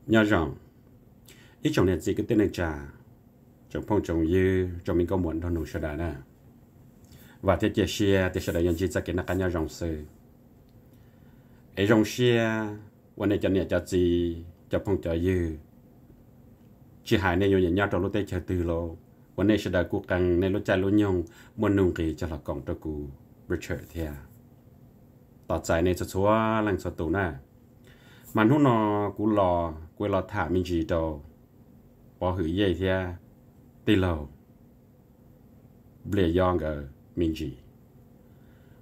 Nyob zoo ib tsoom niam txiv kwv tij neej tsa, tsoom phooj tsoom ywg, tsoom me nkauj muam nraug nus sawv daws na. Vam thiab cia siab tias sawv daws yuav ntsib txoj kev noj qab nyob zoo xwb. Es zoo siab uas nej cov niam cov txiv, cov phooj cov ywg, tsis hais nej yuav nyiam nyob rau lub teb chaws twg los, uas nej sawv daws kuj qee nej lub caij lub nyoog muaj nuj nqis coj los koom rau kuv Richard thiab. Tos txais nej txhua txhua leej txhua tus na. Mas hnub no kuv los kuv los tham me ntsis rau Pov Hwm Yej thiab tij laug Npliaj Yob nkawd me ntsis.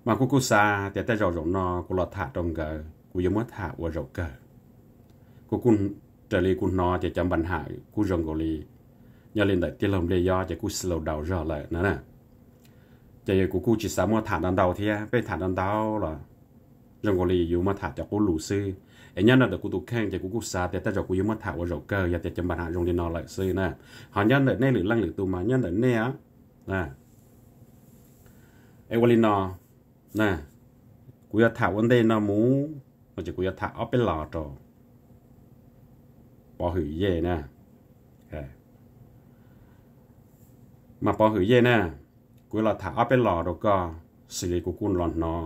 Mas kuv kuj xav tias tej zaum zaum no kuv los tham rau nkawd kuv yuav muab tham ua zaum kawg. Kuv kuj, raws li kuv hnov ces cov npa ham kuj zoo nkaus li, nyob li ntawm tij laug Npliaj Yob ces kuj slow down zog lawm na. Ces kuv kuj tsis xav muab tham ntau ntau thiab, peb tham ntau ntau los zoo nkaus li yuav muab tham cov qub lus xwb. Es nyob ntawm kuv tus kheej ces kuv kuj xav tias tej zaum kuv yuav muab tham ua zaum kawg yog tias cov npa ham zoo li no lawm xwb na. Ho nyob ntawm nej lwm leej lwm tus mas nyob ntawm nej. Es ua li no, kuv yuav tham ua ntej no mus, no ces kuv yuav tham ob peb los rau Pov Hwm Yej na. Mas Pov Hwm Yej na, kuv yuav los tham ob peb los rau koj, xws li kuv kuj los hnov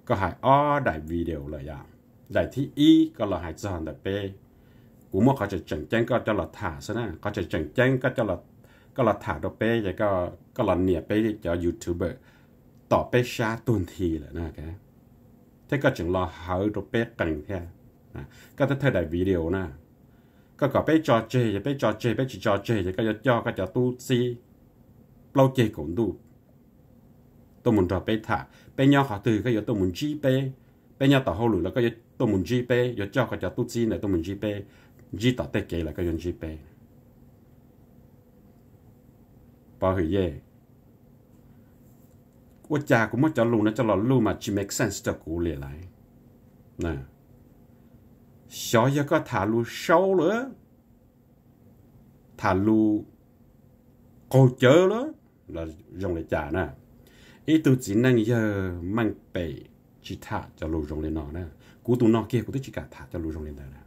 koj hais ob daim video lawm yom. Daim thib ib koj los hais txog ntawm peb, kuv muab qhov tseem tseem ceeb koj coj los tham xwb na, qhov tseem tseem ceeb koj los tham rau peb ces koj los nias peb cov YouTuber tom peb sab tuag nthi lawm na. Thiab koj tseem los hawv rau peb qees thiab. Koj twb thawj daim video na, koj kom peb tso tseg ces peb tso tseg, peb tsis tso tseg ces koj yuav coj koj cov tub txib plaub ceg kaum ntuj tuaj mus nrog peb tham. Peb nyob qhov twg koj yuav tuaj mus ntsib peb, peb nyob tom hauj lwm los koj yuav tuaj mus ntsib peb, yuav coj koj cov tub txib ntawd tuaj mus ntsib peb, ntsib tom tej kev los koj yuav ntsib peb. Pov Hwm Yej, ua cas kuv muab cov lus no coj los luj mas tsis make sense rau kuv li lawm. Xyov yog koj tham lus saub lawm, tham lus qaug cawv lawm, los zoo li cas na. Ib tug txiv neej yawg meej pem tsis tham cov lus zoo li no na. Kuv tus no kiag kuv twb tsis kam tham cov lus zoo li ntawd na.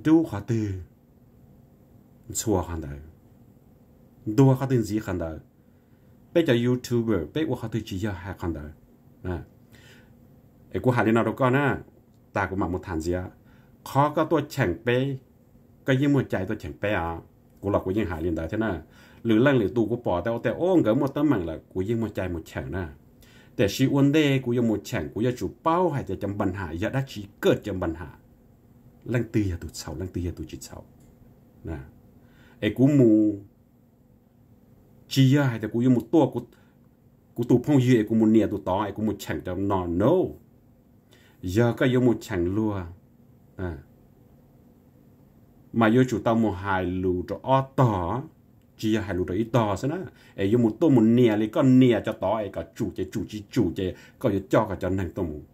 Dub qhov twg ntxhua qhov ntawd, ntuag qhov twg ntxiv qhov ntawd. Peb cov YouTuber peb ua qhov twg tsis yog hais qhov ntawd. Es kuv hais li no rau koj na, tag kuv mam mus tham ntxiv. Qhov koj tuaj cheem peb, koj yeej muaj cai tuaj cheem peb os. Kuv los kuv yeej hais li ntawd thiab na. Lwm leej lwm tus kuv pom tej ua tej o nkawd muaj teeb meem lawm kuv yeej muaj cai mus cheem na. Tiam sis ua ntej kuv yuav mus cheem kuv yuav tsum paub hais tias cov npa ham yog dab tsi, koj cov npa ham leej twg yog tus txhaum leej twg yog tus tsis txhaum. Es kuv mus tsis yog hais tias kuv yuav mus tuaj kuv tus phooj ywg es kuv mus nias tus tod es kuv mus cheem cov no no. Yog koj yuav mus cheem luag mas yuav tsum tau mus hais lus rau ob tog, tsis yog hais lus rau ib tog xwb na. Es yuav mus tuaj mus nias li koj nias cov tod es kom tsum ces tsum, tsis tsum ces koj yuav coj koj cov neeg tuaj mus,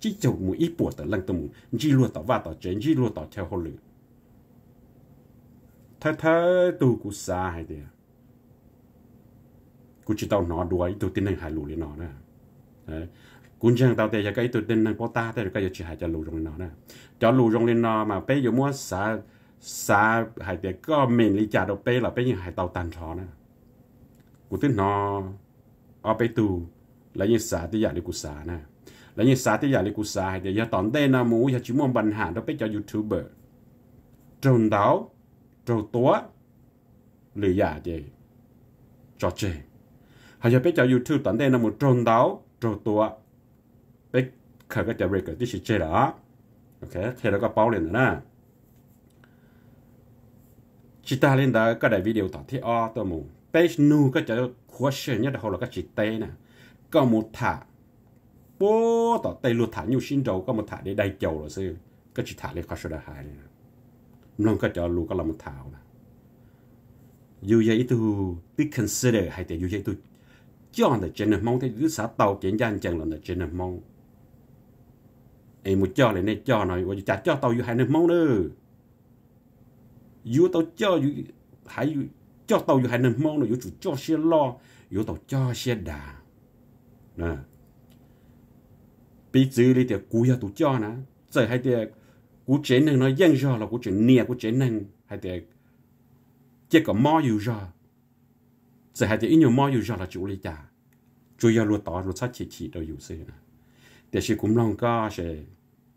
tsib caug mus ib puas tawm leej tuaj mus ntsib luag tom vaj tom tsev, ntsib luag tom chaw hauj lwm. Thawj thawj tug kuv xav hais tias kuv tsis tau hnov dua ib tug tib neeg hais lus li no na. Kuv ntseeg tau tias yog koj ib tug tib neeg paub tab tej zaum koj yuav tsis hais cov lus zoo li no na. Cov lus zoo li no mas peb yuav muab xav, xav hais tias koj meem li cas rau peb los peb yeej hais tau tag nrho na. Kuv twb hnov ob peb tug lawv yeej xav tib yam li kuv xav na. Lawv yeej xav tib yam li kuv xav hais tias yog tom ntej no mus yog tsis muaj npa ham rau peb cov YouTuber, raug ntaus, raug tua, lwm yam ces tso tseg. Ho yog peb cov YouTube tom ntej no mus raug ntaus raug tua, peb khaws koj cov record tib si tseg lawm. Qhia rau koj paub li ntawd na. Tsis tag li ntawd, koj daim video tom thib ob tuaj mus, peb nug koj cov question nyob rau hauv los koj tsis teb na. Koj mus tham puag tom tej luag tham nyuj sib nraus, koj mus tham dai dai caus los xwb, koj tsis tham li qhov sawv daws hais li. Mloog koj cov lus koj los mus tham na. Yus yog ib tug twb consider hais tias yus yog ib tug coj ntawm tsev neeg Hmoob thiab yus twb xav tau kev ncaj ncees los ntawm tsev neeg Hmoob, es mus coj li nej coj no ua cas coj tau yus haiv neeg Hmoob na. Yuav tau coj, hais, coj tau yus haiv neeg Hmoob no yuav tsum coj siab loj, yuav tau coj siab dav. Piv txwv li tias kuv yog tus coj na, txawm hais tias Kuv tsev neeg no yeej zog los kuv tseem nias kuv tsev neeg hais tias cia kom mob yus zog. Txawm hais tias ib nyuag mob yus zog los tsis ua li cas, tsuas yog luag tod luag txhob chim chim rau yus xwb. Tiam sis kuv mloog koj se,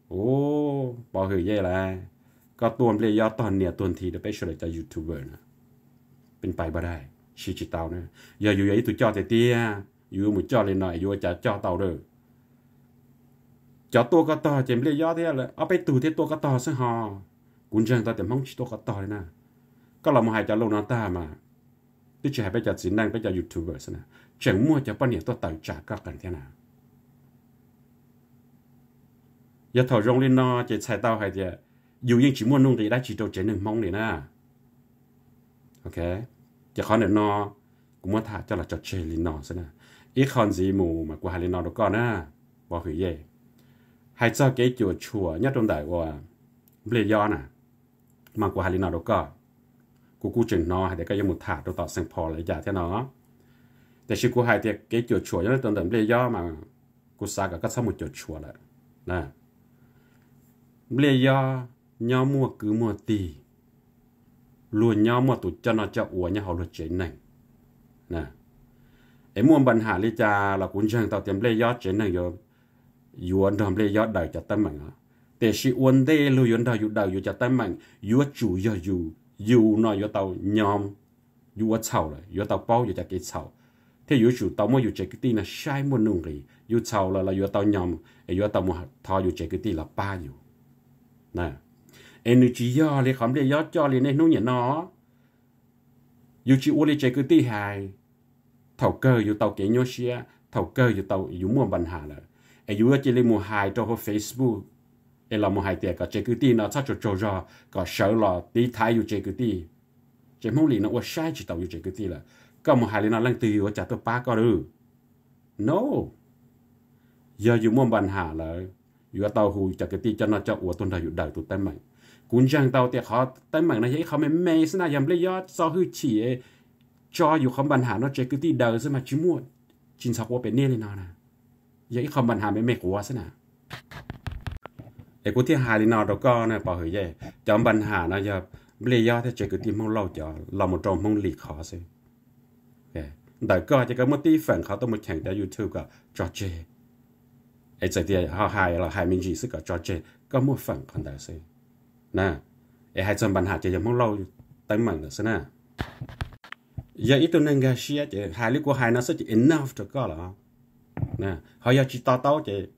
u, Pov Hwm Yej lawm, koj tuaj npliaj yob tog nias tuag nthi rau peb sawv daws cov YouTuber na, peb pais pab dai, siv tsis tau na. Yog yus yog ib tug coj tiag tiag, yus yuav mus coj li no es yuav ua cas coj tau lawm? Cov tuaj koj tog ces npliaj yob thiab ob peb tug thiab tuaj koj tog xwb ho. Kuv ntseeg tau tias Hmoob tsis tuaj koj tog li na. Koj los mus hais cov lus no tag mas twb tsis hais peb cov txiv neej, peb cov YouTuber xwb na, tseem muaj cov poj niam tuaj tawm tsam koj qees thiab na. Yog thaum zoo li no ces txhais tau hais tias yus yeej tsis muaj nuj nqis dab tsi rau tsev neeg Hmoob li na. Ok, ces qhov ntawm no kuv muab tham coj los tso tseg li no xwb na. Ib qho ntxiv mus mas kuv hais li no rau koj na, Pov Hwm Yej, hais txog kev cuam tshuam nyob rau ntawm ua npliaj yob na, mas kuv hais li no rau koj. Kuv kuj tseem hnov hais tias koj yuav mus tham rau tom Saint Paul li cas thiab no, tiam sis kuv hais tias kev cuam tshuam nyob rau ntawm npliaj yob mas kuv xav kom koj txhob mus cuam tshuam lawm. Npliaj yob nyob muaj kwv muaj tij, luag nyob muaj tus coj noj coj ua nyob hauv luag tsev neeg. Es muaj npa nham li cas los kuv ntseeg tau tias npliaj yob tsev neeg yuav nrog npliaj yob daws cov teeb meem os. Tiam sis ua ntej luag yuav nrog yus daws yus cov teeb meem yuav tsum yog yus, yus no yuav tau nyom, yus ua txhaum lawm yuav tau paub yus cov kev txhaum, thiab yuav tsum tau muab yus tsev kwv tij no saib muaj nuj nqis. Yus txhaum lawm los yuav tau nyom es yuav tau mus thov yus tsev kwv tij los pab yus. Es nws tsis yog li qhov npliaj yob coj li niaj hnub niaj no. Yus tsis ua li tsev kwv tij hais, thaum kawg yus tau kev nyuaj siab, thaum kawg yus tau, yus muaj npa nham lawm, es yus yuav cia li mus hais rau hauv Facebook es los mus hais tias kom tsev kwv tij no txhob tsaug tsaug zog, kom sawv los tiv thaiv yus tsev kwv tij. Tsev Hmoob Lis no ua saib tsis taus yus tsev kwv tij lawm. Koj mus hais li no leej twg yuav cas tuaj pab koj lawm? No, yog yus muaj npa nham lawm, yuav tau hu cov kwv tij coj noj coj ua tuaj nrog yus daws tus teeb meem. Kuv ntseeg tau tias qhov teeb meem no yog ib qho me me xwb na, yog npliaj yob txo hwj chim tso yus qhov npa nham no tsev kwv tij daws xwb mas tsis muaj, tsis ntxhov quav pem niaj li no na. Yog ib qho npa nham me me quav xwb na. Es kuv thiaj hais li no rau koj na Pov Hwm Yej, cov npa nham no yog npliaj yob thiab tsev kwv tij Hmoob Lauj cov los mus rau Hmoob Lis qhov xwb. Ntawm koj ces koj muaj tib feem qhov tuaj mus cheem cov YouTube kom tso tseg. Es txawm tias ho hais los hais me ntsis xwb kom tso tseg, koj muaj feem qhov ntawd xwb na. Es hais txog npa nham ces yog Hmoob Lauj teeb meem lawm xwb na. Yog ib tug neeg nkag siab ces hais li kuv hais no xwb ces enough rau koj lawm. Ho yog tsis to taub ces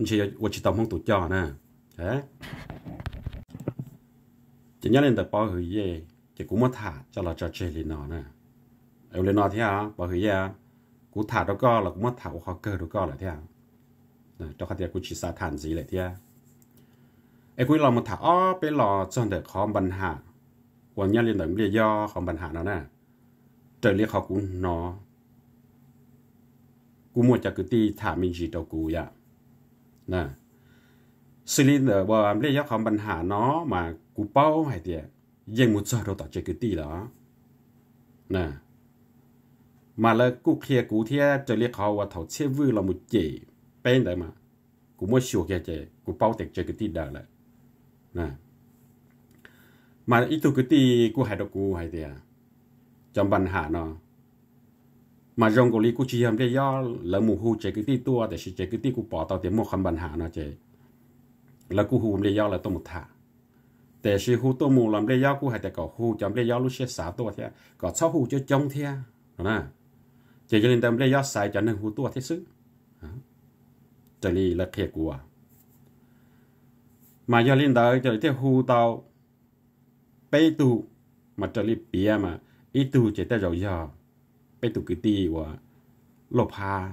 ntshe ua tsis tau Hmoob tus coj na. Ces nyob li ntawd Pov Hwm Yej, ces kuv muab tham coj los tso tseg li no na. Ua li no thiab Pov Hwm Yej, kuv tham rau koj los kuv muab tham ua qhov kawg rau koj lawm thiab, rau qhov tias kuv tsis xav tham ntxiv lawm thiab. Es kuv los mus tham ob peb los txog ntawm qhov npa nham uas nyob li ntawm npliaj yob qhov npa nham no na. Raws li qhov kuv hnov, kuj muaj cov kwv tij tham me ntsis rau kuv yom. Xws li ntawm uas npliaj yob qhov npa nham no mas kuv paub hais tias yeej mus txog rau tom tsev kwv tij lawm. Mas lawv kuj qhia kuv thiab, raws li qhov uas thaum Txhiaj Vwj los mus cem peb ntawd mas kuv muab xyuas kiag ces kuv paub tias tsev kwv tij daws lawm. Mas ib tug kwv tij kuj hais rau kuv hais tias cov npa nham no mas zoo nkaus li kuj tsis yog npliaj yob lawv mus hu tsev kwv tij tuaj, tiam sis tsev kwv tij kuj pom tau tias muaj qhov npa nham no ces lawv kuj hu npliaj yob lawv tuaj mus tham. Tiam sis hu tuaj mus los npliaj yob kuj hais tias kom hu cov npliaj yob lub siab xav tuaj thiab, kom txhob hu coob coob thiab no na. Ces yog li ntawd npliaj yob xaiv cov neeg hu tuaj thiab xwb, raws li lawv qhia kuv. Mas yog li ntawd ces thiaj hu tau peb tug, mas raws li piav mas ib tug ces tej zaum yog peb tug kwv tij uas Lauj Phab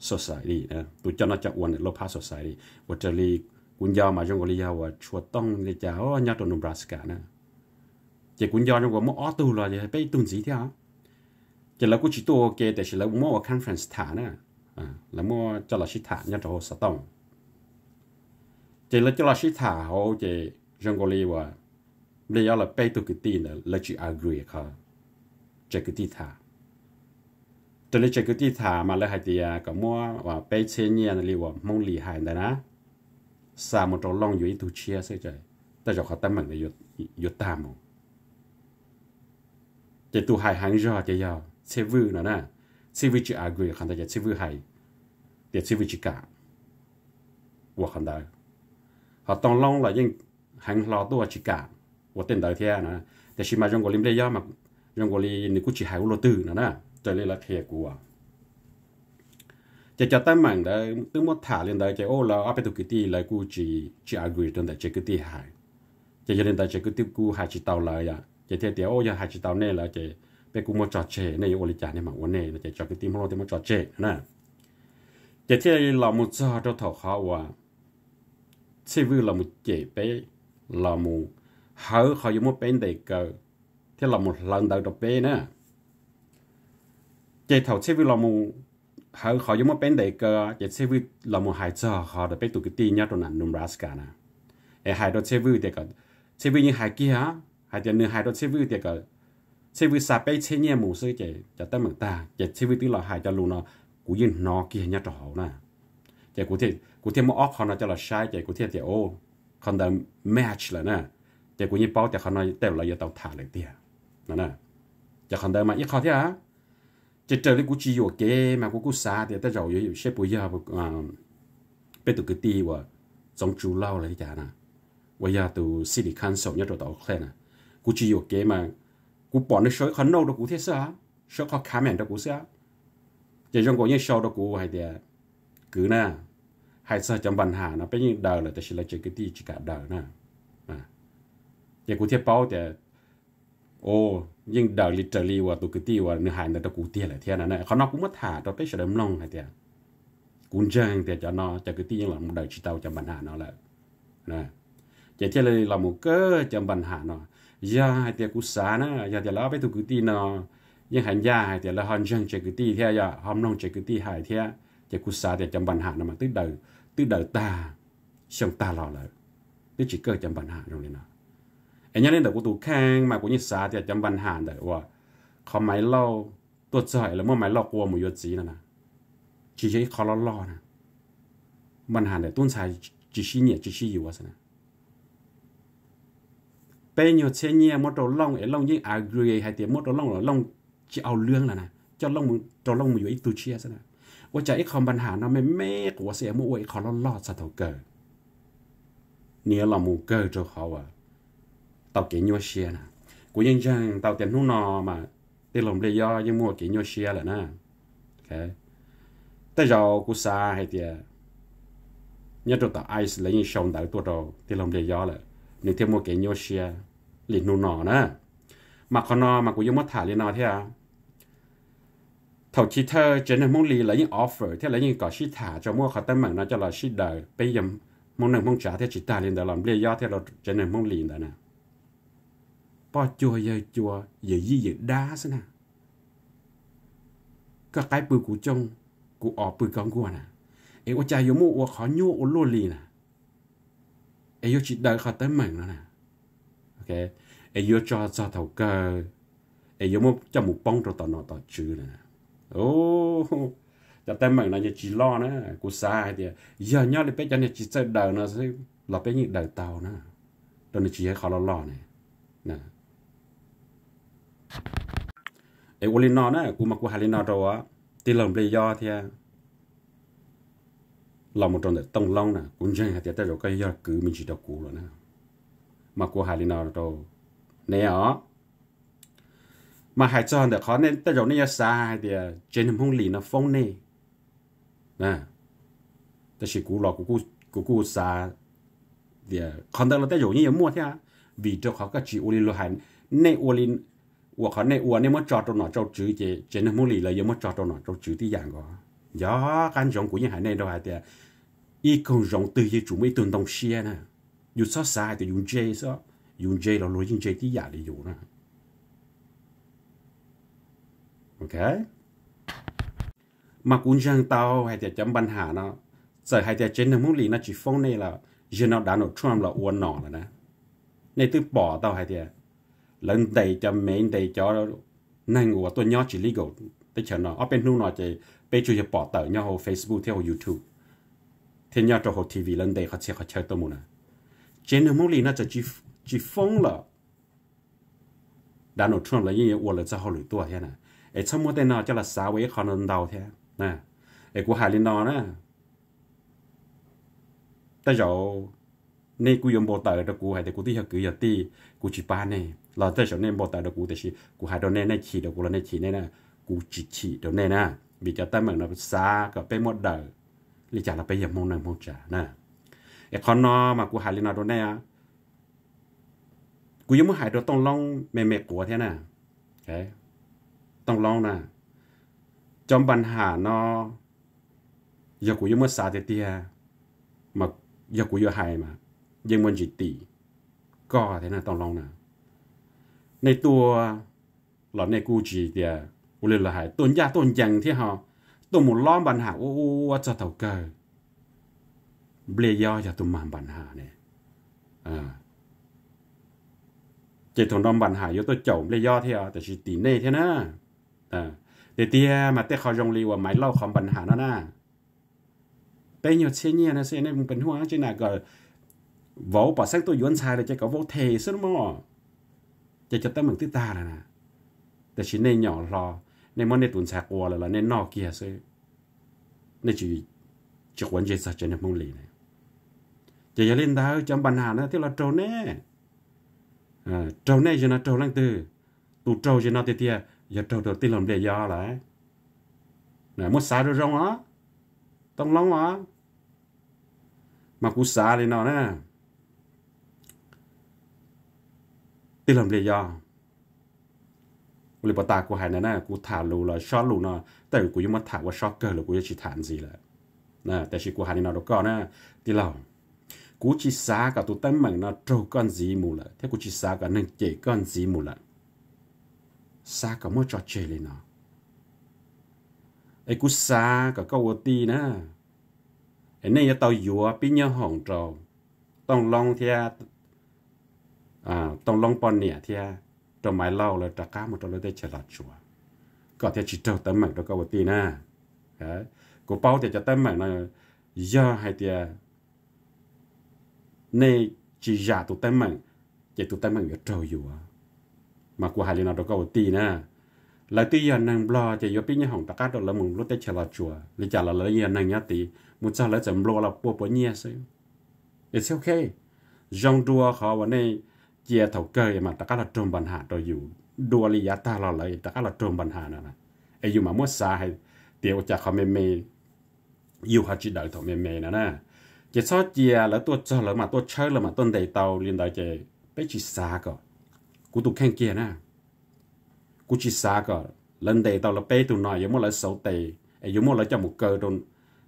Society, tus coj noj coj ua ntawm Lauj Phab Society, uas raws li kuv nco mas zoo nkaus li yog uas Tshua Tooj li cas nyob rau Nebraska na. Ces kuv nco zoo nkaus muaj ob tug los yog peb ib tug ntxiv thiab. Ces lawv kuj tsis tuaj ua ke, tiam sis lawv muab ua conference tham na, lawv muab coj los sib tham nyob rau hauv xov tooj. Ces lawv coj los sib tham hauv ces zoo nkaus li uas npliaj yob lawv peb tug kwv tij ntawd lawv tsis agree qhov tsev kwv tij tham. Raws li tsev kwv tij tham mas lawv hais tias kom muab peb txhiab nyiaj li uas Hmoob Lis hais ntawd na, xa mus rau Looj yuav ib tug tshiab xwb, tej zaum qhov teeb meem ntawd yuav tag mus. Ces tus hais heev zog ces yog Txhiaj Vwj no na. Txhiaj Vwj tsis agree qhov ntawd ces Txhiaj Vwj hais tias Txhiaj Vwj tsis kam ua qhov ntawd. Ho Tooj Loob los yeej heev hlo tuaj tsis kam ua tej ntawd thiab na. Tiam sis mas zoo nkaus li Npliaj Yob mas zoo nkaus li nws kuj tsis hais ua luaj twg no na, raws li lawv qhia kuv. Ces cov teeb meem ntawd twb muab tham li ntawd ces lawv ob peb tug kwv tij lawv kuj tsis agree rau ntawm tsev kwv tij hais. Ces yog li ntawd tsev kwv tij kuj hais tsis tau lawv yom, ces thiaj tias, Yog hais tsis tau nej lawm ces peb kuj muab tso tseg, nej yuav ua li cas nej mam ua nej no, ces cov kwv tij Hmoob Lauj thiaj muab tso tseg na. Ces thiaj los mus txog rau thaum qhov uas Txhiaj Vwj los mus cem peb, los mus hawv qhov yuav muab peb ntes kaw thiab los mus hlawv ntawv rau peb na. Ces thaum Txhiaj Vwj los mus hawv qhov yuav muab peb ntes kaw ces Txhiaj Vwj los mus hais txog qhov rau peb tus kwv tij nyob rau nam Nebraska na, es hais rau Txhiaj Vwj tias, Txhiaj Vwj yeej hais kiag hais tias nws hais rau Txhiaj Vwj tias kom Txhiaj Vwj xa peb txhiab nyiaj mus xwb ces cov teeb meem tag. Ces Txhiaj Vwj twb los hais cov lus no, kuv yeej hnov kiag nyob rau hauv na. Ces kuv thiaj muab ob qho no coj los saib ces kuv thiaj tias, Qhov ntawd match lawm na. Ces kuv yeej paub tias qhov no tej lawv yuav tau tham lawm tiag no. Ces qhov ntawd mas ib qho thiab. Ces raws li kuv tsis yuam kev mas kuv kuj xav tias tej zaum yuav seb puas yog peb tus kwv tij uas Txoov Tsu Lauj los li cas na, uas yog tus city council nyob rau tom Oakland na. Kuv tsis yuam kev mas kuv pom nws sau ib qho note rau kuv thiab xwb, sau ib qho comment rau kuv xwb. Ces zoo nkaus yeej sau rau kuv hais tias, Kwv na, hais txog cov npa nham no peb yeej daws lawm tab sis lawv tsev kwv tij tsis kam daws na. Ces kuv thiaj paub tias, o, yeej daws li raws li uas tus kwv tij uas nws hais ntawd rau kuv tiag lawm thiab na. Qhov no kuv muab tham rau peb sawv daws mloog hais tias, kuv ntseeg tias cov no cov kwv tij yeej los daws tsis tau cov npa nham no lawm. Ces thiaj li los mus kawg cov npa nham no. Yog hais tias kuv xav na, yog tias lawv ob peb tug kwv tij no yeej hais ncaj hais tias lawv ho ntseeg tsev kwv tij thiab yog ho mloog tsev kwv tij hais thiab, ces kuv xav tias cov npa nham no mas twb daws tag xyoo tag los lawm, twb tsis kawg cov npa nham zoo li no. Es nyob li ntawm kuv tus kheej mas kuv yeej xav tias cov npa nham ntawm uas qhov Maiv Lauj tuaj txog es lawv muab Maiv Lauj qua mus yuav txiv no na, tsis yog ib qho loj loj na. Npa nham ntawm tub ntxhais tsis sib nyiam tsis sib yuav xwb na. Peb nyuag txhiab nyiaj muab rau Looj es Looj yeej agree hais tias muab rau Looj los Looj tsis au lwb lawm na, coj rau Looj mus yuav ib tug tshiab xwb na. Ua cas ib qho npa nham no me me quav xwb es muab ua ib qho loj loj txog thaum kawg, nws yuav los mus kawg rau qhov uas tau kev nyuaj siab na. Kuv yeej ntseeg tau tias hnub no mas tij laug Npliaj Yob yeej muaj kev nyuaj siab lawm na. Tej zaum kuv xav hais tias nyob rau tom ICE lawv yeej sau ntawv tuaj rau tij laug Npliaj Yob lawm, nws thiaj muaj kev nyuaj siab li hnub no na. Mas qhov no mas kuv yuav muab tham li no thiab. Thaum chiv thawj tsev neeg Hmoob Lis lawv yeej offer thiab lawv yeej kom sib tham tso muab qhov teeb meem no coj los sib daws, peb yog Hmoob neej Hmoob tsav thiab tsis tag li ntawd los Npliaj Yob thiab tsev neeg Hmoob Lis ntawd na, poj cuag yawg cuag yawm yij yawm dab xwb na. Koj qaib pw kuv cooj, kuv os pw koj nkuaj na, es ua cas yuav muaj ua qhov nyuaj ua luaj li na, es yuav tsis daws qhov teeb meem no na, es yuav tso txog thaum kawg, es yuav muab coj mus poob rau tom nom tom tswv na. Cov teeb meem no yeej tsis loj na, kuv xav hais tias yog nyob li peb cov niag tsis txawj daws no xwb los peb yeej daws tau na, rau nws tsis yog qhov loj loj ne. Es ua li no na, kuv mas kuv hais li no rau tij laug Npliaj Yob thiab los mus rau ntawm Tooj Loob na, kuv ntseeg hais tias tej zaum koj yog kwv me ntsis rau kuv lawm na, mas kuv hais li no rau neb os. Mas hais txog ntawm qhov tej zaum nej yuav xav hais tias tsev neeg Hmoob Lis no foob nej, tab sis kuv los kuv kuj xav tias qhov ntawd los tej zaum yeej yuav muaj thiab, vim rau qhov koj tsis ua li luag hais, nej ua li, ua qhov nej ua nej muab tso rau nom rau tswv ces tsev neeg Hmoob Lis lawv yuav muab tso rau nom rau tswv tib yam nkaus. Yog qab ntsoov kuv yeej hais nej rau hais tias ib koog zoov twg yeej tsum muaj ib tug ntoo siab na. Yus txhob xav hais tias yus ntse xwb, yus ntse los luag yeej ntse tib yam li yus na. Mas kuv ntseeg tau hais tias cov npa nham no, txawm hais tias tsev neeg Hmoob Lis no tsis foob nej los, zaum no Donald Trump los ua nom lawm na, nej twb pom tau hais tias lawv ntes cov Mev ntes cov neeg uas tuaj nyob tsis legal teb chaws no. Ob peb hnub no ces peb tsuas yog pom tawm nyob hauv Facebook thiab hauv YouTube thiab nyob rau hauv T V lawv ntes qhov txhia qhov chaw tuaj mus na. Tsev neeg Hmoob Lis no txawm tsis foob lawm, Donald Trump lawv yeej yuav ua lawv txoj hauj lwm tuaj thiab na. Es txhob muab tej no coj los xav ua ib qho no ntau thiab. Es kuv hais li no na, tej zaum nej kuj yuav npau taws rau kuv hais tias kuv twb yog kwv yog tij, kuv tsis pab nej los tej zaum nej npau taws rau kuv, tiam sis kuv hais rau nej, nej chim rau kuv los nej chim nej na, kuv tsis chim rau nej na. Vim cov teeb meem no xav kom peb muab daws li cas los peb yog Hmoob neej Hmoob tsav na. Es qhov no mas kuv hais li no rau nej, kuv yuav muab hais rau Tooj Loob me me quav thiab na. Tooj Loob na, cov npa nham no yog kuv yuav muab xav tiag tiag, mas yog kuv yuav hais mas yeej muaj ntsis tim koj thiab na Tooj Loob na. Nej tuaj los nej kuj tsis tias ua li los hais tuaj ncaj tuaj ncees thiab ho tuaj mus lob npa nham ua ua txog thaum kawg Npliaj Yob yog tus mag npa nham ne. Ces thaum no npa nham yuav tuaj caum Npliaj Yob thiab tiam sis tim nej thiab na. Tiag tiag mas tej qho zoo li uas Maiv Lauj qhov npa nham no na, peb nyuag txhiab nyiaj no xwb nej mus pes huaj tsi na kom vauv pom xeeb tuaj yuav ntxhais lawm ces kom vauv them xwb mog. Ces cov teeb meem twb tag lawm na. Tiam sis nej nyom hlo, nej muab nej tus ntxhais qua lawm los nej noj kiag xwb, nej tsis quav ntsej txog tsev neeg Hmoob Lis na. Ces yog li ntawd cov npa nham na thiaj los raug nej. Raug nej zim no raug leej twg? Tus raug zim no tiag tiag yog raug rau tij laug Npliaj Yob lawm. Muab xav zoo zoo os, Tooj Loob os. Mas kuv xav li no na, tij laug Npliaj Yob, ua li puas tas kuv hais na, kuv tham lus los sob lus no, tej zaum kuv yuav muab tham ua sob kawg lawm kuv yuav tsis tham ntxiv lawm. Tiam sis kuv hais li no rau koj na, tij laug, kuv tsis xav kom tus teeb meem no raug koj ntxiv mus lawm thiab kuv tsis xav kom neeg cem koj ntxiv mus lawm. Xav kom muab tso tseg li no. Es kuv xav kom koj ua tij na, es nej yuav tau yuav pib nyob hoom rau Tooj Loob thiab, Tooj Loob poj niam thiab rau Maiv Lauj lawv rov qab mus rau lawv teb chaws Los Tsuas, kom thiaj tsis raug teeb meem rau koj ua tij na. Kuv paub tias cov teeb meem no yog hais tias nej tsis zam tus teeb meem, ces tus teeb meem yuav raug yuav. Mas kuv hais li no rau koj ua tij na, lawv twb yog neeg Nplog ces yuav pib nyob hoom rov qab rau lawv mus lub teb chaws Los Tsuas li cas los lawv yog neeg nyob tid, mus txog lawv txawm nplua los pua puas nyiaj xwb. Es ok, zoo dua qhov uas nej cia thaum kawg mas rov qab los raug npa nham rau yus, dua li yav tag los lawv rov qab los raug npa nham no, es yus mam muab xav hais tias ua cas qhov me me yus ho tsis daws thaum me me no na. Ces txhob cia lawv tuaj txog lawv mam tuaj tshawb lawv mam tuaj ntes tau li ntawd ces peb tsis xav kom, kuv tus kheej kiag na, kuv tsis xav kom lawv ntes tau lawv peb tug no yuav muab lawv xauv tes es yuav muab lawv coj mus kaw rau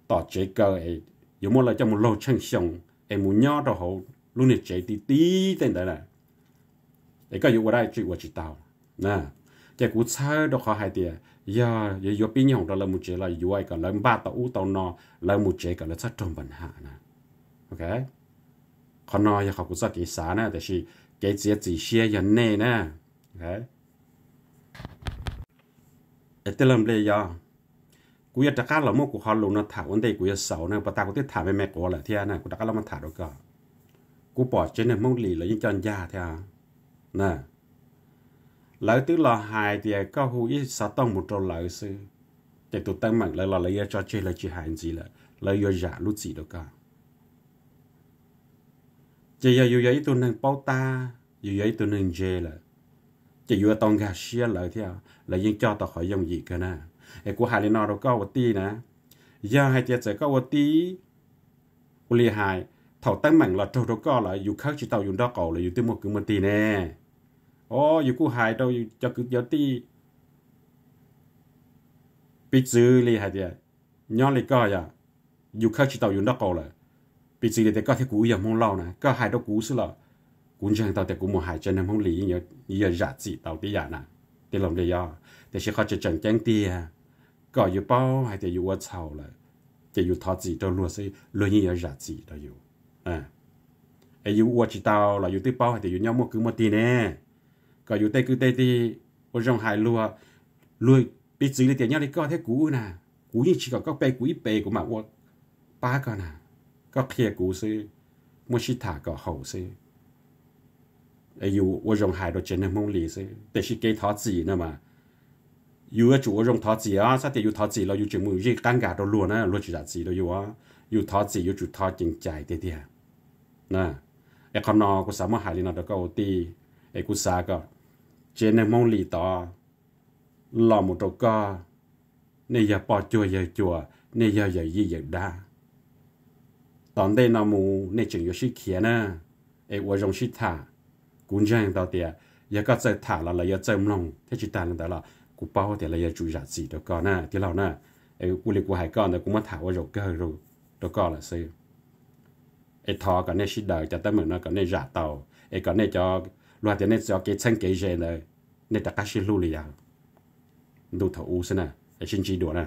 tom tsev kaw es yuav muab lawv coj mus laug tsheej xyoo es mus nyob rau hauv lub niag tsev ti ti tej ntawd na. Es koj yuav ua dab tsi ua tsis tau. Ces kuv txhawb rau qhov hais tias yog yuav pib nyob hoom rau lawv mus tsev los yuav kom lawv npaj tau ub tau no, lawv mus tsev kom lawv txhob raug npa nham na. Qhov no yog qhov kuv txoj kev xav na, tiam sis kev txiav txim siab yog nej na. Es tij laug Npliaj Yob, kuv yuav rov qab los muab kuv qhov lus no tham ua ntej kuv yuav xaus na, puas tas kuv twb tham me me quav lawm thiab na, kuv rov qab los muab tham rau koj. Kuv pom tsev neeg Hmoob Lis lawv yeej coj ncaj thiab na. Lawv twb los hais tias koj hu ib xov tooj mus rau lawv xwb, ces tus teeb meem lawv los lawv yuav tso tseg lawv tsis hais ntxiv lawm, lawv yuav zam lub txim rau koj. Ces yog yus yog ib tug neeg paub tab, yus yog ib tug neeg ntse lawm, ces yuav tau nkag siab lawv thiab, lawv yeej coj tau qhov yooj yim kawg na. Es kuv hais li no rau koj ua tij na, yog hais tias txawm koj ua tij, ua li hais, thaum teeb meem los raug rau koj lawm yus khawb tsis tau yus nraub qaum lawm yus twb muaj kwv muaj tij ne. O, yus kuj hais rau cov kwv cov tij piv txwv li hais tias, nyob li koj yog, yus khawb tsis tau yus nraub qaum lawm, piv txwv li tias koj thiab kuv wb yog Hmoob Lauj na, koj hais rau kuv xwb los kuv ntseeg tau tias kuv mus hais tsev neeg Hmoob Lis yeej yuav zam txim tau tib yam na, tij laug Npliaj Yob. Tiam sis qhov tseem tseem ceeb tiag, kom yus paub hais tias yus ua txhaum lawm, ces yus thov txim rau luag xwb luag yeej yuav zam txim rau yus. Es yus ua tsis tau los yus twb paub hais tias yus nyob muaj kwv muaj tij ne, kom yus tej kwv tej tij ua zoo hais luag, luag Piv txwv li tias nyob li koj thiab kuv na, kuv yeej tsis kom koj pe kuv ib pe kuv mam ua pab koj na. Koj qhia kuv xwb, muab sib tham kom haum xwb. Yus ua zoo hais rau tsev neeg Hmoob li xwb, tiam sis kev thov txim no mas yus yuav tsum ua zoo thov txim os. Xav tias yus thov txim los yus tseem mus zij qab nkag rau luag na, luag tsis zam txim rau yus. Yus thov txim yuav tsum thov ceev cai tiag tiag. Es qhov no kuv xav muab hais li no rau koj ua tij, es kuv xav kom tsev neeg Hmoob li tod los mus rau koj, nej yog poj cuag yawg cuas, nej yog yawm yij yawm dab. Tom ntej no mus nej tseem yuav sib khiav na, es ua zoo sib tham. Kuv ntseeg tau tias yog koj txawj tham los lawv yuav txawj mloog thiab, tsis tas li ntawd los kuv paub tias lawv yuav tsum zam txim rau koj na tij laug na. Ua li kuv hais koj ntawd kuv muab tham ua zaum kawg rau koj lawm xwb. Es thov kom nej sawv daws cov teeb meem no kom nej zam tau, es kom nej cov, luag hais tias nej cov kev txheeb kev ze ntawd nej rov qab sib hlub li yog ntu thaum ub xwb na. Es sib ntsib dua na.